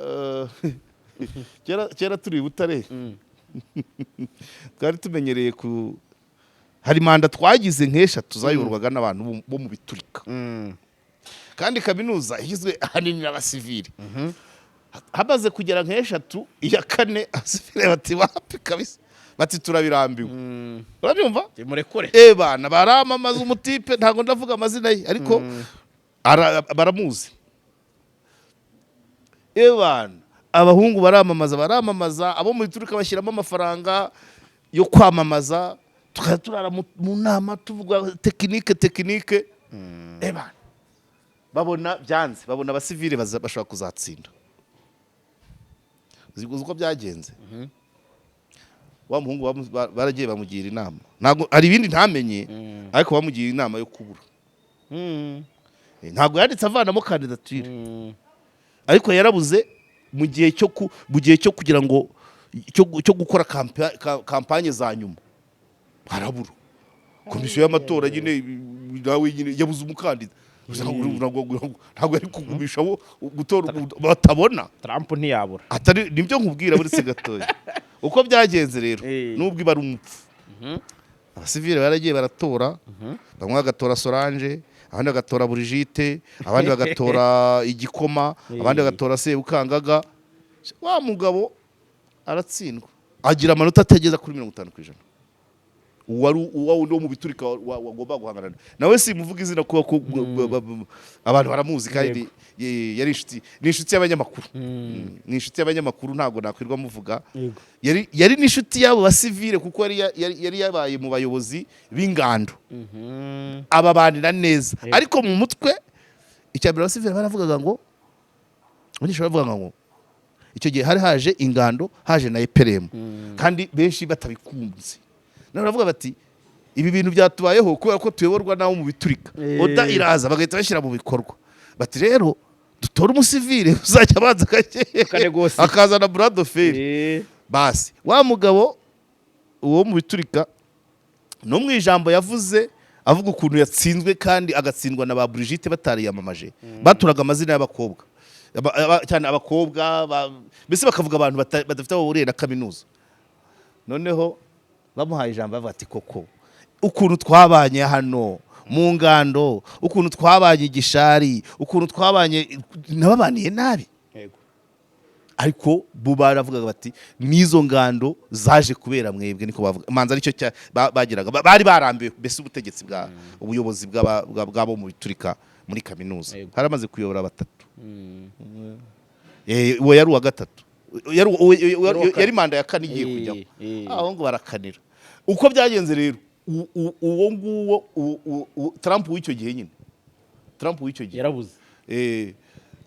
kera turi i Butare twari tumenyereye ku hari manda twagize nk'eshatu zayoborwaga n'abantu bo mu biturika, kandi kaminuza igizwe ahanini n'abasivili. Hamaze kugera nk'eshatu, iya kane abasivili bati: "Wapi kabisa," bati: "Turabirambiwe." Urabyumva? Murekure. Bana baramamaza umutipe, ntabwo ndavuga amazina ye, ariko baramuzi. Bana abahungu baramamaza, baramamaza, abo mu biturika bashyiramo amafaranga yo kwamamaza, tukajya turara mu nama tuvuga technique, technique. Bana babona byanze, babona abasivile bashobora kuzatsinda. Uzi uko byagenze? Wa muhungu baragiye bamugira inama, ntabwo hari ibindi ntamenye, ariko bamugira inama yo kubura. Ntabwo yanditse avanamo kandidatire, ariko yarabuze mu gihe cyo kugira ngo cyo gukora kampanye za nyuma, harabura. Komisiyo y'amatora nyine nawe nyine yabuze umukandida. Ntabwo yari kugumishaho gutora batabona. Trump ntiyabura. Atari nibyo nkubwira, buretse gatoya. Uko byagenze rero, nubwo iba ari umupfu, abasivile baragiye baratora, bamwe bagatora Solange, abandi bagatora Brigitte, abandi bagatora igikoma, abandi bagatora Sebukangaga. Wa mugabo aratsindwa, agira amanota atageza kuri 50%. Uwari uwa wundi wo mu biturika wagomba guhangana nawe, simuvuga izina kuba ko abantu baramuzi, kandi yari inshuti, ni inshuti y'abanyamakuru. Ni inshuti y'abanyamakuru, ntabwo nakwirwa muvuga. Yari n'inshuti y'abo basivile, kuko yari yabaye mu bayobozi b'ingando, ababanira neza. Ariko mu mutwe, icya mbere abasivile baravugaga ngo, abanyeshuri baravugaga ngo icyo gihe hari haje ingando, haje na EPRM, kandi benshi batabikunze. None baravuga bati: "Ibi bintu byatubayeho kubera ko tuyoborwa n'abo mu biturika." Oda iraza, bagahita bashyira mu bikorwa, bati: "Rero dutore umusivile uzajya abanza Akanegosi. akazana bras de fer." Basi wa mugabo uwo mu biturika, no mu ijambo yavuze avuga ukuntu yatsinzwe, kandi agatsindwa na ba Brigitte batariyamamaje, baturaga amazina y'abakobwa, cyane abakobwa, mbese bakavuga abantu badafite aho bahuriye na kaminuza. Noneho bamuhaye ijambo, bavuga ati: "Koko ukuntu twabanye hano mu ngando, ukuntu twabanye igishari, ukuntu twabanye, nababaniye nabi." Ariko bo baravugaga bati n'izo ngando zaje kubera mwebwe, niko bavuga. Manza aricyo bagiraga. Bari barambiwe mbese ubutegetsi bwa ubuyobozi bw'abo mu biturika muri kaminuza. Haramaze kuyobora batatu. Uwo yari uwa gatatu. Yari uwa kane. Yari manda ya kane igiye kujyaho. Aho ngo barakanira. Uko byagenze rero, uwo nguwo Trump w'icyo gihe nyine, Trump w'icyo gihe Yarabuze.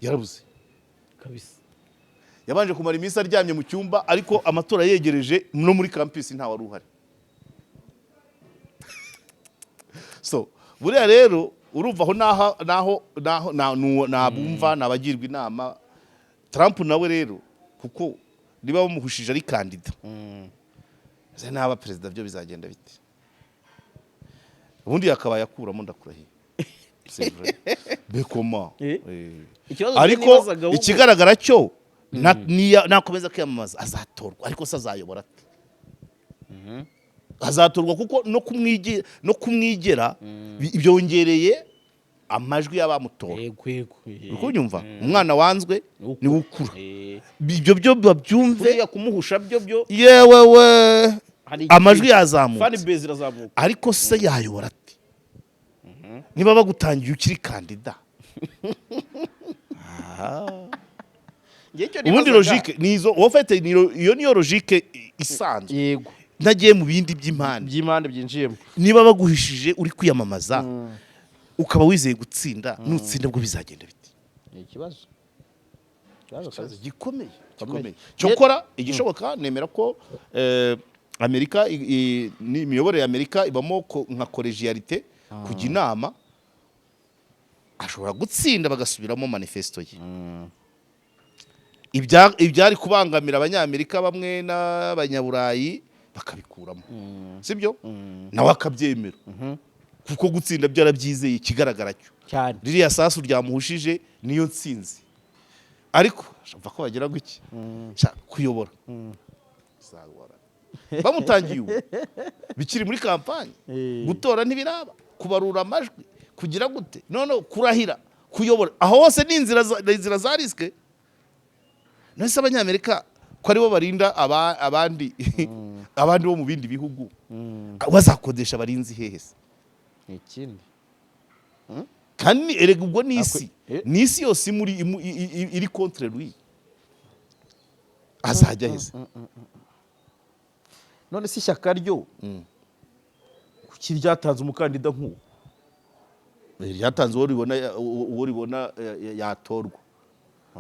Yarabuze. Kabisa. Yabanje kumara iminsi aryamye mu cyumba, ariko amatora yegereje no muri campus nta wari uhari. So buriya rero urumva aho naho nabumva nabagirwa inama. Trump nawe rero, kuko niba bamuhushije ari kandida, ese naba perezida byo bizagenda bite? Ubundi yakabaye akuramo, ndakurahiye. C'est vrai. Bekoma. Ikibazo Ariko nibazaga ahubwo- ikigaragara cyo nakomeza kwiyamamaza azatorwa, ariko se azayobora ate? Azatorwa kuko no kumwigera byongereye amajwi y'abamutora. Yego yego. Uri kubyumva? Umwana wanzwe niwe ukura. Ibyo byo babyumve. Buriya kumuhusha byo Yewe we, hari amajwi fan yazamutse. base irazamuka. Ariko se yayobora ate niba bagutangiye ukiri kandida? Njye icyo Ubundi nibazaga- logique ni izo wowe ufite, iyo niyo logique isanzwe. Ntagiye mu bindi by'impande. By'impande byinjiyemo. Niba baguhishije uri kwiyamamaza, ukaba wizeye gutsinda, nutsinda bwo bizagenda bite? Ni ikibazo. Ikibazo Ikibazo kabisa. gikomeye. Gikomeye. Gikomeye. Cyokora igishoboka, nemera ko Amerika n'imiyoborere ya Amerika ibamo nka collégialité, kujya inama. Ashobora gutsinda bagasubiramo manifesto ye. Ibyari kubangamira Abanyamerika bamwe n'Abanyaburayi bakabikuramo, sibyo? Nawe akabyemera, kuko gutsinda byarabyizeye. Ikigaragara cyo Cyane. ririya sasu ryamuhushije niyo nsinzi, ariko mva ko bagira guki. Sha, kuyobora bizagora bamutangiye ubu bikiri muri kampanye. Gutora ntibiraba, kubarura amajwi, kugira gute, none kurahira, kuyobora, aho hose ni inzira za risque. None se Abanyamerika ko aribo barinda abandi bo mu bindi bihugu, bazakodesha abarinzi hehe se? Ni ikindi. Kandi erega ubwo ni isi ni isi yose imuri iri contre lui, azajya heza? None se ishyaka ryo kuki ryatanze umukandida nk'uwo? Ryatanze uwo ribona yatorwa.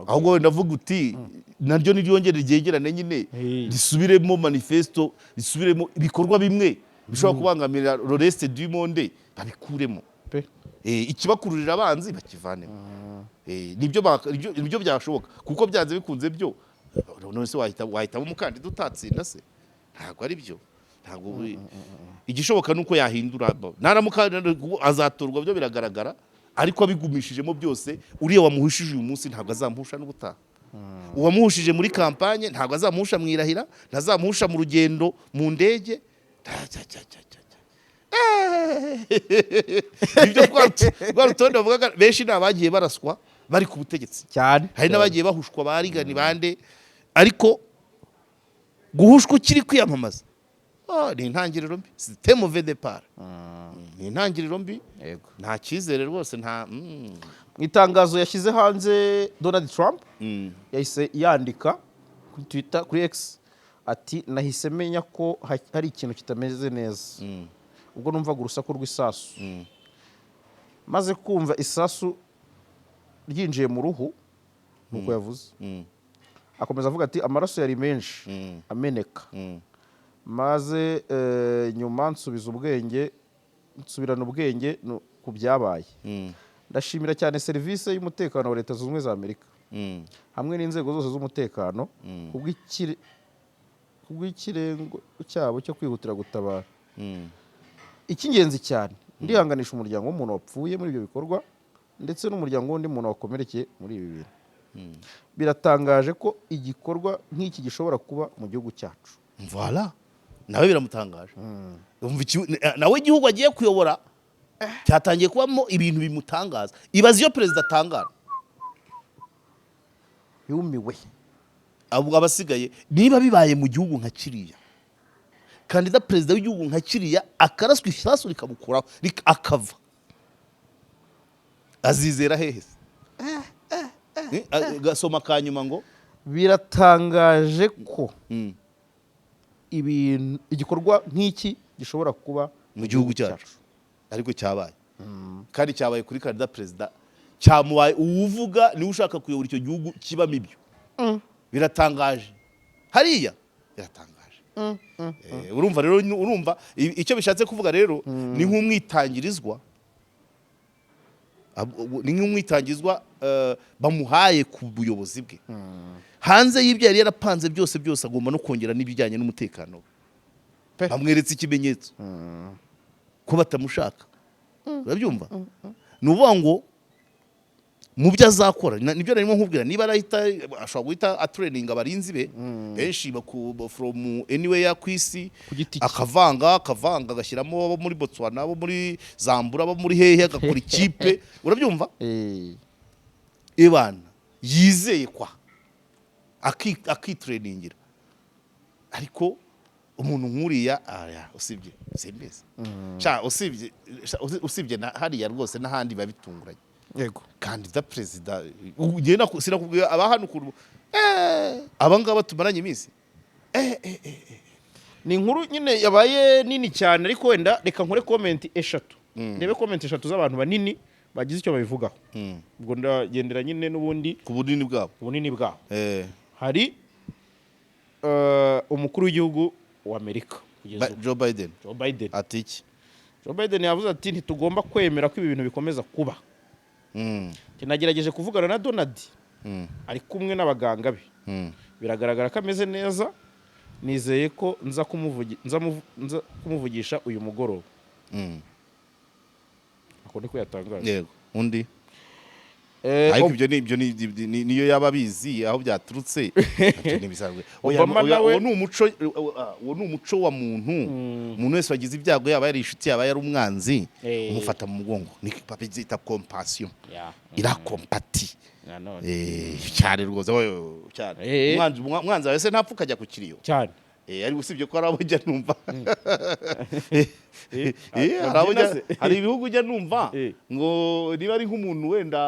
Ahubwo wenda avuga uti naryo niryongere ryegerane nyine, risubiremo manifesto, risubiremo ibikorwa bimwe bishobora kubangamira le reste du monde, babikuremo. Pe. Ikibakururira abanzi bakivanemo. Nibyo byashoboka, kuko byanze bikunze byo none se wahitamo umukandida utatsinda se? Ntabwo ari byo. Ntabwo igishoboka nuko yahindura. Naramuka azatorwa byo biragaragara, ariko abigumishijemo byose, uriya wamuhushije uyu munsi ntabwo azamuhusha n'ubutaha. Uwamuhushije muri kampanye ntabwo azamuhusha mu irahira, ntazamuhusha mu rugendo mu ndege. Cya, cya, cya, cya, cya. Ibyo rwa rutonde bavugaga, benshi ni abagiye baraswa bari ku butegetsi. Cyane. Hari n'abagiye bahushwa, ba Reagan bande, ariko guhushwa ukiri kwiyamamaza, ni intangiriro mbi, c'est mauvais départ, ni intangiriro mbi. Nta cyizere rwose, nta. Mu itangazo yashyize hanze Donald Trump yahise yandika kuri Twitter, kuri X, ati: "Nahise menya ko hari ikintu kitameze neza ubwo numvaga urusaku rw'isasu. Maze kumva isasu ryinjiye mu ruhu," nuko yavuze. Akomeza avuga ati: "Amaraso yari menshi ameneka, maze nyuma nsubiza ubwenge, nsubirana ubwenge ku byabaye. Ndashimira cyane serivisi y'umutekano wa Leta Zunze Ubumwe za Amerika hamwe n'inzego zose z'umutekano kubw'ikirengo cyabo cyo kwihutira gutabara. Icy'ingenzi cyane, ndihanganisha umuryango w'umuntu wapfuye muri ibyo bikorwa ndetse n'umuryango w'undi muntu wakomerekeye muri ibi bintu. Biratangaje ko igikorwa nk'iki gishobora kuba mu gihugu cyacu." Voilà, nawe biramutangaje. Umva nawe igihugu agiye kuyobora cyatangiye kubamo ibintu bimutangaza. Ibaze iyo perezida atangara. Yumiwe. Abo abasigaye, niba bibaye mu gihugu nka kiriya, kandida perezida w'igihugu nka kiriya akaraswa isasu rikamukuraho, akava, azizera hehe se? Gasoma ka nyuma ngo Biratangaje ko ibintu, igikorwa nk'iki gishobora kuba mu gihugu cyacu, ariko cyabaye, kandi cyabaye kuri kandida perezida. Cyamubaye uwuvuga niwe ushaka kuyobora icyo gihugu kibamo ibyo. Biratangaje, hariya biratangaje. Urumva rero, urumva icyo bishatse kuvuga rero, ni nk'umwitangizwa bamuhaye ku buyobozi bwe. Hanze y'ibyo yari yarapanze byose byose, agomba no kongera n'ibijyanye n'umutekano we. Bamweretse ikimenyetso ko batamushaka, urabyumva? Ni ukuvuga ngo mu byo azakora, nibyo narimo nkubwira, niba arahita, ashobora guhita atraininga abarinzi be benshi from anywhere ku isi. Ku giti cye. Akavanga, akavanga, agashyiramo abo muri Botswana, abo muri Zambura, abo muri hehe, agakora ikipe, urabyumva? Ibana yizeye kwa akitrainingira. Ariko umuntu nk'uriya aya, usibye simbizi. Sha, usibye sha, usibye na hariya rwose, n'ahandi biba bitunguranye. Kandida perezida, ugenda sinakubwiye aba hano ukuntu aba ngaba tumaranye iminsi. Ni inkuru nyine yabaye nini cyane, ariko wenda reka nkore comment eshatu, ndebe comment eshatu z'abantu banini bagize icyo babivugaho. Ubwo ndagendera nyine n'ubundi ku bunini bwabo. Ku bunini bwabo. Hari umukuru w'igihugu wa Amerika kugeza ubu, Joe Biden. Joe Biden. Ati iki? Joe Biden yavuze ati: "Ntitugomba kwemera ko ibi bintu bikomeza kuba." Ati: "Nagerageje kuvugana na Donald, ari kumwe n'abaganga be. Biragaragara ko ameze neza. Nizeye ko nza kumuvugisha uyu mugoroba." Ako niko yatangaje. Yego, undi? Ariko ibyo ni niyo yaba abizi aho byaturutse, ibyo ni ibisanzwe. Oya, Obama oya, nawe- uwo ni umuco wa muntu. Umuntu wese wagize ibyago, yaba yari inshuti, yaba yari umwanzi, umufata mu mugongo. Ni babyita compassion, ira compatit. Nanone. Cyane rwose, oya, cyane. Umwanzi wawe se ntapfa ukajya ku kiriyo? Cyane. Ariko usibye ko hari abo ujya numva, hari abo Babyina se? Hari ibihugu ujya numva ngo niba ari nk'umuntu wenda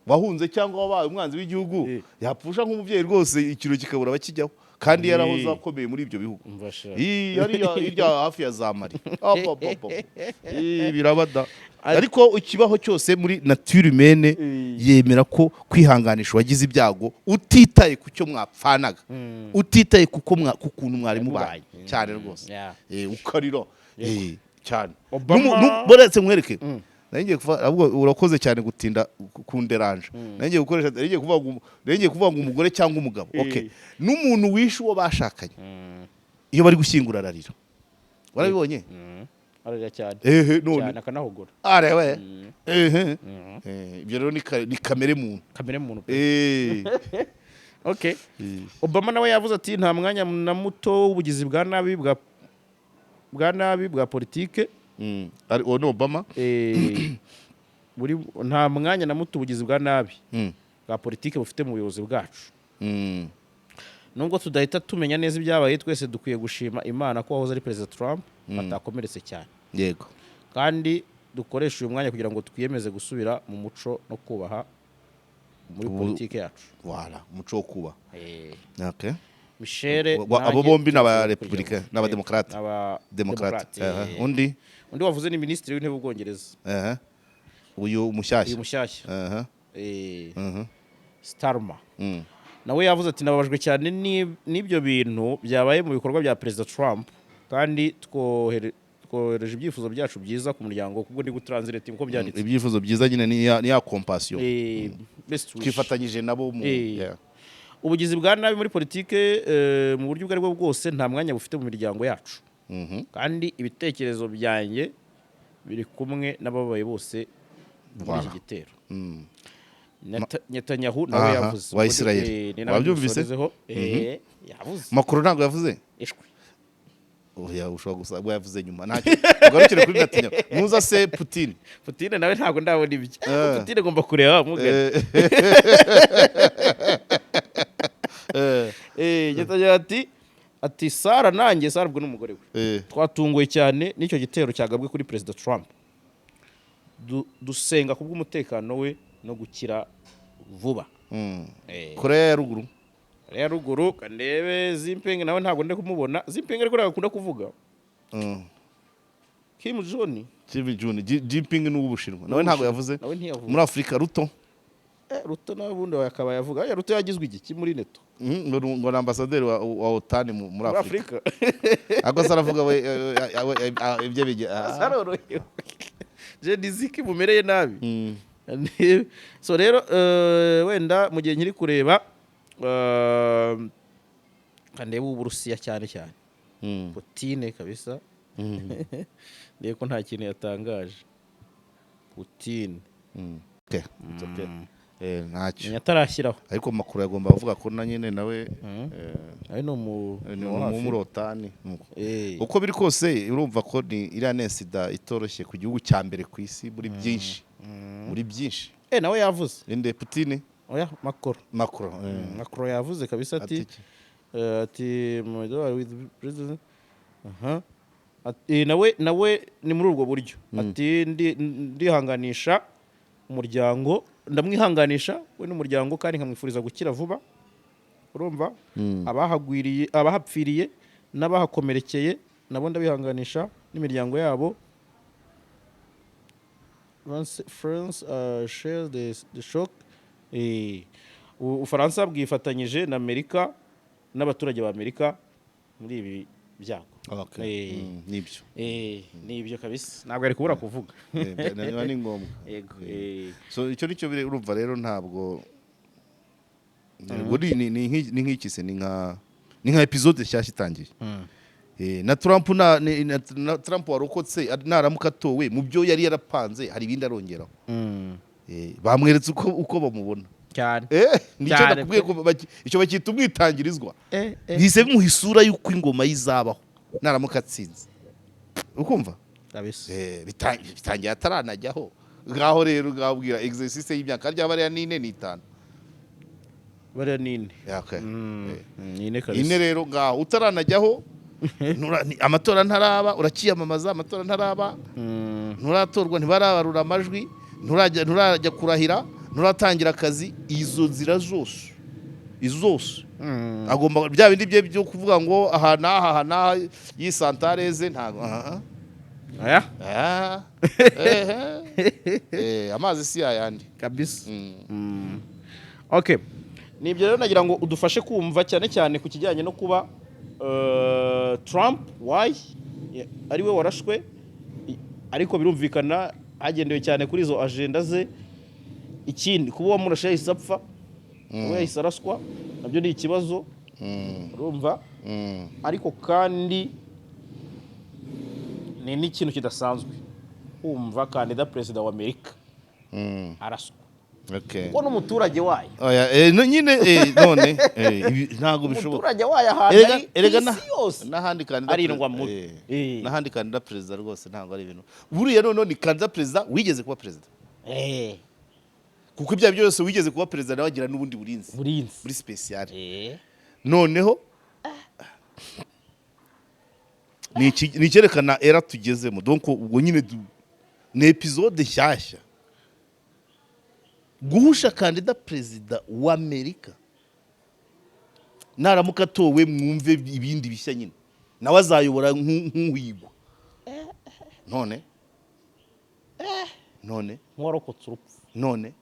wahunze cyangwa wabaye umwanzi w'igihugu, yapfusha nk'umubyeyi rwose, ikiro kikabura abakijyaho, kandi yarahoze akomeye muri ibyo bihugu. Umva sha. Ii, hariya hirya hafi ya za Mali. Op, op, op, op. Ii, birabada. Ariko ikibaho cyose muri nature humaine yemera ko kwihanganisha uwagize ibyago, utitaye ku cyo mwapfanaga, utitaye ku kuntu mwari mubanye. Mubanye. Cyane rwose. Ukarira. Cyane. Boretse nkwereke. Nari ngiye kuvuga, ahubwo urakoze cyane gutinda kunderanja. Nari ngiye gukoresha, nari ngiye kuvuga ngo umugore cyangwa umugabo. Okay. N'umuntu wishe uwo bashakanye, iyo bari gushyingura ararira. Warabibonye? Ararira cyane. Ehe, none. Cyane, akanahogora. Arewe. Ehe. Ibyo rero ni kamere muntu. Kamere muntu pe. Okay. Obama nawe yavuze ati: "Nta mwanya na muto w'ubugizi bwa nabi bwa politike." Ari uwo ni Obama. Buri nta mwanya na muto ubugizi bwa nabi bwa politike bufite mu buyobozi bwacu. Nubwo tudahita tumenya neza ibyabaye, twese dukwiye gushima Imana ko wahoze ari Perezida Trump atakomeretse cyane, kandi dukoreshe uyu mwanya kugira ngo twiyemeze gusubira mu muco no kubaha muri politike yacu. Wala, umuco wo kuba. Okay. Michelle Abo nanjye bombi ni aba tuzi Republika, kugira ni aba Demokrate. N'aba Demokrate. Demokrate. Undi? Undi wavuze ni Minisitiri w'Intebe w'Ubwongereza. Uyu mushyashya. Uyu mushyashya. Starmer nawe yavuze ati: "Nababajwe cyane n'ibyo bintu byabaye mu bikorwa bya Perezida Trump, kandi twohereje ibyifuzo byacu byiza ku muryango." Kubwo ndi gutranslate uko byanditse. Ibyifuzo byiza nyine ni ya compassion. Best wish. Twifatanyije nabo mu Yeah. Ubugizi bwa nabi muri politike mu buryo ubwo aribwo bwose nta mwanya bufite mu miryango yacu, kandi ibitekerezo byanjye biri kumwe n'ababaye bose muri iki Voilà. gitero." Netanyahu nawe yavuze. Wa Israel. Ni nawe Wabyumvise? dusorezeho. Yavuze. Macron ntabwo yavuze? Ishwi. Oya, ushobora gusa ubwo yavuze nyuma, ntacyo. Ugarukire kuri Netanyahu. Nuza se Putin? Putin nawe ntabwo ndabona ibyo. Putin agomba kureba mugani. Yatangira ati Sara nanjye, Sara ubwo n'umugore we, twatunguwe cyane n'icyo gitero cyagabwe kuri Perezida Trump. Dusenga kubw'umutekano we no gukira vuba. Korea ya Ruguru. Korea ya Ruguru, kandebe Zimping nawe, ntabwo ndi kumubona Zimping, ariko ntabwo akunda kuvuga. Kim Jong. Kim Jong Jinping ni uw'Ubushinwa, nawe ntabwo yavuze. Nawe ntiyavuze. Muri Afurika, Ruto. Ruto nawe ubundi akaba yavuga. Aya Ruto yagizwe igiki muri NATO? Ngo ni ambasaderi wa OTAN muri Muri Afurika. Afurika. Ariko se aravuga we ibyo bijya Arorohewe, je niziki mumereye nabi. So rero wenda mu gihe nkiri kureba, kandebe Uburusiya cyane cyane, Putine kabisa, ndebe ko nta kintu yatangaje Putine. Okay, it's okay. Ntacyo. Menya atarashyiraho. Ariko makuru yagomba kuvuga ko na nyine nawe ari no mu ni mu hafi. muri OTAN nuko. Uko biri kose urumva ko ni iriya nesida itoroshye ku gihugu cya mbere ku isi muri byinshi, muri byinshi. Nawe yavuze. Inde? Putine? Oya, Macron. Macron. Macron yavuze kabisa ati Ati iki? Ati my dollar with president, aha. Ati, nawe ni muri ubwo buryo, ati ndihanganisha umuryango, ndamwihanganisha we n'umuryango, kandi nkamwifuriza gukira vuba. Urumva, abahagwiriye, abahapfiriye n'abahakomerekeye nabo ndabihanganisha n'imiryango yabo. France share the shock. Ubufaransa bwifatanyije na Amerika n'abaturage ba Amerika muri ibi byago. Okay. Nibyo. Ni ibyo kabisa, ntabwo ari kubura kuvuga. Niba ni ngombwa. Yego. So icyo nicyo urumva rero ntabwo ubwo ni nk'iki se, ni nka episode nshyashya itangiye. Na Trump na Trump warokotse naramuka atowe, mu byo yari yarapanze hari ibindi arongeraho. Bamweretse uko bamubona. Cyane. Nicyo Cyane. nakubwiye ko icyo bacyita umwitangirizwa. Bihise bimuha isura y'uko ingoma ye izabaho naramuka atsinze, ukumva? Kabisa. Bitangiye ataranajyaho. Ngaho rero ngabwira exercice y'imyaka ryaba ariya n'ine n'itanu. Bariya ni ine. Yeah, okay. Ni ine kabisa. Ine rero ngaho utaranajyaho, amatora ntaraba, urakiyamamaza, amatora ntaraba, nturatorwa, ntibarabarura amajwi, nturajya kurahira, nturatangira akazi, izo nzira zose, izo zose agomba bya bindi bye byo kuvuga ngo aha n'aha, aha n'aha yisantareze, ntabwo aha. Aya. Ah, ehe. Amazi si yayandi. Kabisa. Okay, ni ibyo rero nagira ngo udufashe kumva cyane cyane ku kijyanye no kuba Trump why ari we warashwe, ariko birumvikana hagendewe cyane kuri izo agenda ze. Ikindi, kuba uwamurashe yahise apfa, kuba yahise araswa, nabyo ni ikibazo, urumva? Ariko kandi ni n'ikintu kidasanzwe kumva kandida perezida wa Amerika araswa, kuko n'umuturage wayo. Oya, no, nyine none ntabwo bishoboka. Umuturage wayo ahantu Erega ari ku erega isi yose n'ahandi kandida arindwa mubi. N'ahandi kandida perezida rwose ntabwo ari ibintu. Buriya noneho ni kandida perezida wigeze kuba perezida, kuko ibyo ari byo byose wigeze kuba perezida nawe agira n'ubundi burinzi burinzi muri spécial. Noneho ni icyerekana era tugezemo. Donc ubwo nyine ni episode nshyashya guhusha kandida perezida wa Amerika. Naramuka atowe, mwumve ibindi bishya nyine, nawe azayobora nk'uwigwa none Nk'uwarokotse urupfu. None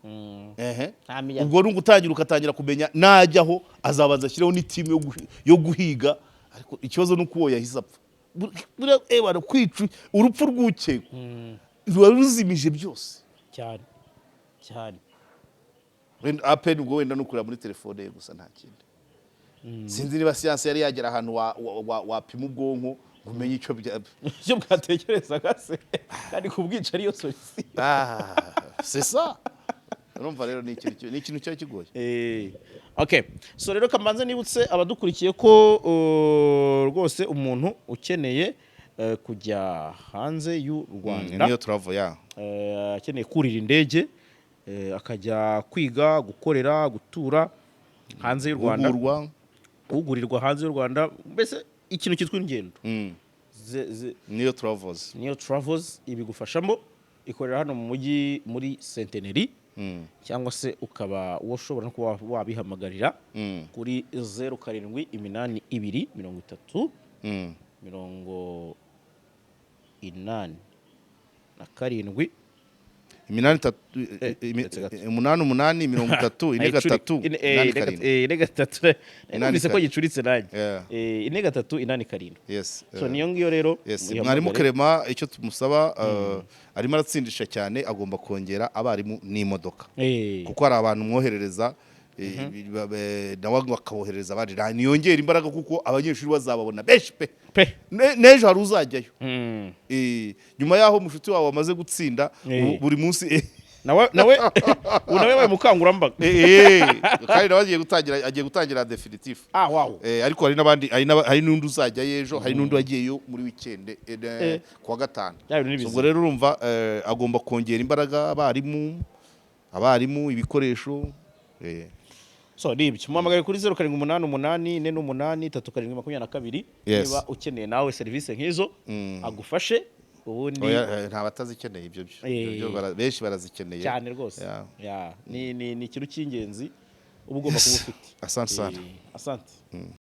ehe. Nta miyaga. Ubwo ni ugutangira, ugatangira kumenya najyaho azabanza ashyireho n'iteam yo guhiga. Ariko ikibazo ni uko uwo yahise apfa. Buriya bana kwica urupfu rw'ukekwa ruba ruzimije byose. Cyane cyane. Wenda apeni ubwo wenda no kureba muri telefone ye gusa, nta kindi. Sinzi niba siyansi yari yagera ahantu wapima ubwonko ngo umenye icyo bya Icyo bwatekerezaga se, kandi kubwica ariyo solution. Ah, c'est ça. Urumva rero ni ikintu cyari kigoye. Okay, so rero kamanze nibutse abadukurikiye ko rwose umuntu ukeneye kujya hanze y'u Rwanda, Niyo travel ya akeneye kurira indege, akajya kwiga, gukorera, gutura hanze y'u Rwanda, guhugurwa. Ugurirwa hanze y'u Rwanda, mbese ikintu cyitwa ingendo Niyo Travels. Niyo Travels ibigufashamo. Ikorera hano mu mujyi muri Centenary, cyangwa se ukaba ushobora no kuba wabihamagarira kuri 0782 30 87. 83. Ndetse gato. 88 30 4 3 8 7. 4 3. 8 Numvise ko 7. gicuritse nanjye. 4 3 8 7. So niyo ngiyo rero. Yes, mwarimu muyihamagare. Clement, icyo tumusaba, arimo aratsindisha cyane, agomba kongera abarimu n'imodoka, kuko hari abantu mwoherereza, nawe bakaboherereza abandi. Niyongera imbaraga kuko abanyeshuri bazababona benshi pe. Pe. N'ejo hari uzajyayo. Nyuma y'aho mushuti wawe amaze gutsinda, ubu buri munsi Nawe ubu nawe yabaye umukangurambaga. Kandi nawe agiye gutangira definitif. Ah, wow. Ariko hari n'abandi, hari n'undi uzajyayo ejo, hari n'undi wagiyeyo muri weekend, kuwa gatanu. Bya bintu ni So, bizima. ubwo rero urumva, agomba kongera imbaraga, abarimu, ibikoresho. So ni ibyo, muhamagare kuri 0788 48 37 22 niba ukeneye nawe serivisi nk'izo, agufashe ubundi. Oya, nta batazikeneye ibyo byo. Ibyo benshi barazikeneye. Cyane rwose. Yeah. Ni ikintu cy'ingenzi uba ugomba kuba ufite. Asante sana. Asante.